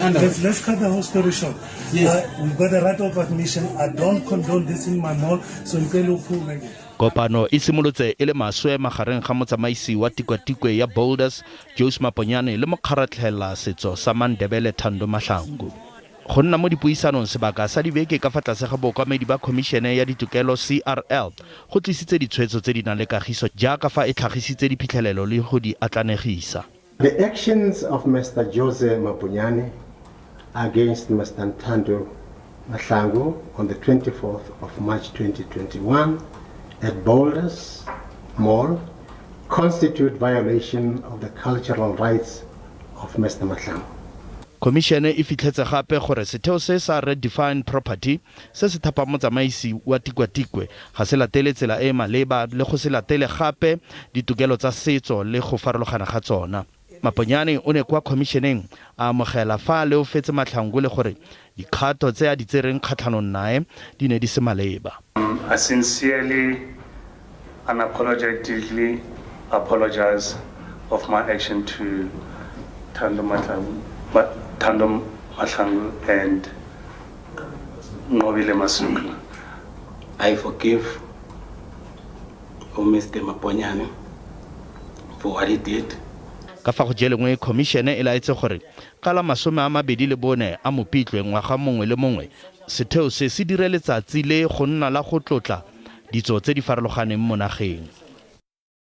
Let's, let's cut the whole story short. Yes. We've got a right of admission. I don't condone this in my mall, so ngicela uphume ke. Kopano e simolotse e le maswe magareng ga motsamaisi wa tikwatikwe ya Boulders, Jose Maponyane le mokgaratlhela setso sa Mandebele Thando Mahlangu. Go nna mo dipuisanong sebaka sa dibeke ka fa tlase ga bookamedi ba Khomišene ya Ditokelo, CRL, go tlisitse ditshwetso tse di nang le kagiso jaaka fa e tlhagisitse diphitlhelelo le go di atlanegisa. The actions of Mr. Jose Maponyane against Mr. Ntando Mahlangu on the 24th of March 2021 at Boulders Mall constitute violation of the cultural rights of Mr. Mahlangu. Khomišene e fitlhetse gape gore setheo se sa Redefine Property se se thapang motsamaisi wa tikwatikwe ga se latele tsela e e maleba le go se latele gape ditokelo tsa setso le go farologana ga tsona. Maponyane o ne kwa khomišeneng a amogela fa a leofetse Mahlangu le gore dikgato tse a di tsereng kgatlhanong nae di ne di se maleba. I sincerely unapologetically apologize of my action to Thando Mahlangu, Thando Mahlangu and Nqobile Masuku. I forgive Mr. Maponyane for what he did. Ka fa go jelengwe khomišene e laetse gore ka la 24 a Mopitlwe ngwaga mongwe le mongwe setheo se se dire letsatsi le go nna la go tlotla ditso tse di farologaneng mo nageng.